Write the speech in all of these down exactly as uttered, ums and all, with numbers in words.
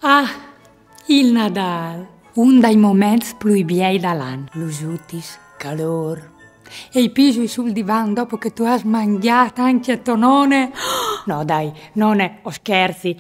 Ah, il Nadâl, un dai moments plui biei dal an. Lusutis, calôr. E i pisi sul divan dopo che tu âs mangjât ancje to none. No, dai, none, o scherzi.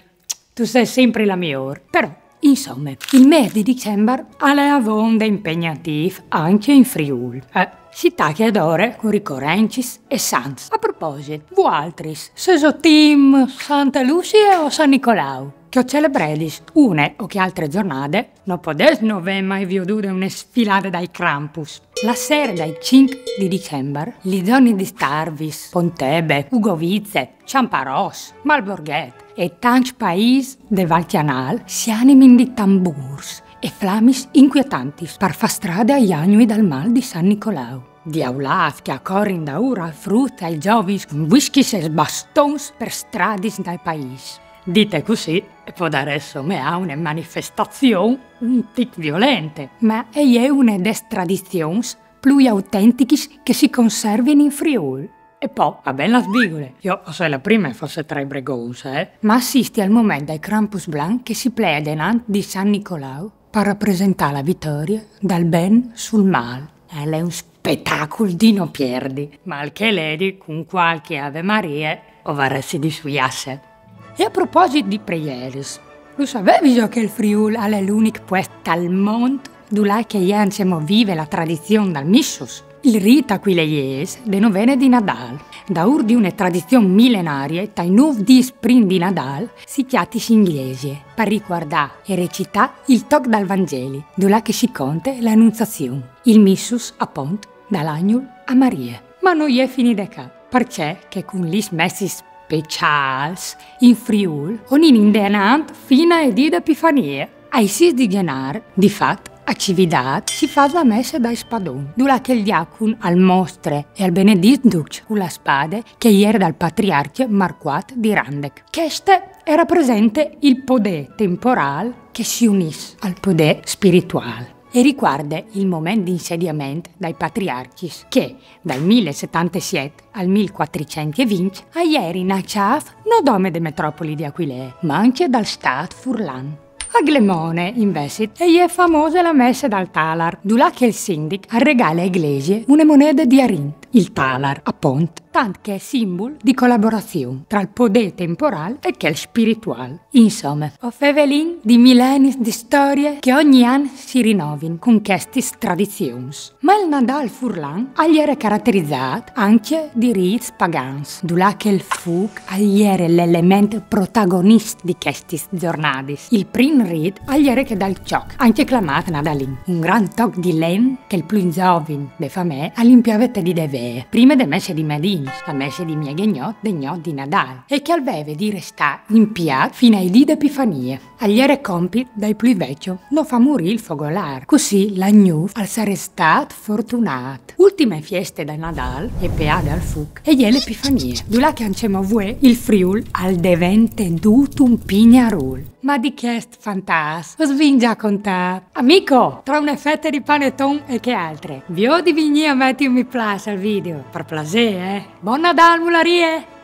Tu sês simpri la miôr. Però, insome, il mês di Dicembar al è avonde impegnatîf ancje in Friûl. Eh, si tache adore cun ricorencis e sants. A proposit, vualtris, sêso team Sante Lucie o San Nicolau? Che o celebredis une o chê altre zornade, no podês no vê mai viodude une sfilade dai Krampus. La sere dai cinc di Dicembar, li zoni di Starvis, Pontebe, Ugovize, Cjamparos, Malborghet e tancj paîs de Val Cjanâl si animin di tambûrs e flamis incuietantis par fâ strade ai agnui dal mâl di San Nicolau. Diaulâts che a corin daûr al frut e ai zovins cun vuischis e bastons per stradis dai paîs. Dite cussì, e podarès someâ une manifestazion un tic violente, ma e je une des tradizions plui autentichis che si conservin in Friûl. E po, a ben la sbigule, jo o soi la prime a fâsi tra i bregons, eh? Ma assisti al moment dai Krampus blanc che si plee denant di San Nicolau par rapresentâ la vitorie dal ben sul mâl. Al è un spetacul di no pierdi. Mâl che ledi, cun cualchi Ave Marie, o varès di suiâsi. E a proposit di preieris, lu savêso che il Friûl al è l'unic puest al mont dulà che e je ancjemò vive la tradizion dal Missus? Il rît aquileiês de novene di Nadâl. Daûr di une tradizion milenarie, tai nûf dîs prin di Nadâl si cjatis in glesie par ricuardâ e recitâ il toc dal Vanzeli, dulà che si conte la Anunziazion, il Missus, apont, dal agnul a Marie. Ma no je finide ca, parcè che cun lis messis speciâls in Friûl o nin indenant fin ae dì de Epifanie. Ai sîs di Zenâr, di fat, a Cividât si fâs la messe dai spadons, dulà che il diacon al mostre e al benedîs ducj cu la spade che e jere dal patriarcje Marcuat di Randec. Cheste e rapresente il podê temporâl che si unìs al podê spirituâl. E ricuarde il moment di insediament dai patriarcjis che, dal mil e setantesiet al mil cuatricent e vincj, a jerin a cjâf no dome de metropoli di Aquilee, ma ancje dal stât furlan. A Glemone, invezit, e je famose la messe dal talar, dulà che il sindic al regale ae glesie une monede di arint, il talar, apont, tant che simbul di colaborazion tra il podê temporâl e chel spirituâl. Insome, o fevelìn di milenis di storie che ogni an si rinovin cun chestis tradizions. Ma il Nadâl furlan al jere caraterizât ancje di rîts pagans, dulà che il fûc al jere l'element protagonist di chestis zornadis. Il prin rît al jere chel dal cjoc, ancje clamât nadalin, un grant toc di len che il plui zovin de famee al impiave te dì de vee, prime de messe di Medins, la messe di mieze gnot de gnot di Nadâl, e che al veve di restâ impiât fin ae dì de Epifanie. Al jere compit dal plui vecjo no fâ murî il fogolâr, cussì l'an gnûf al sarès stât fortunât. Ultime fieste dal Nadâl, e peade al fûc, e je l'Epifanie, dulà che ancjemò vuê il Friûl al devente dut un pignarûl. Ma di chest fantats us vin za contât. Amico, tra une fete di paneton e chê altre, viôt di vignî a meti un mi plâs al video, par plasê, eh? Bon Nadâl, mularie!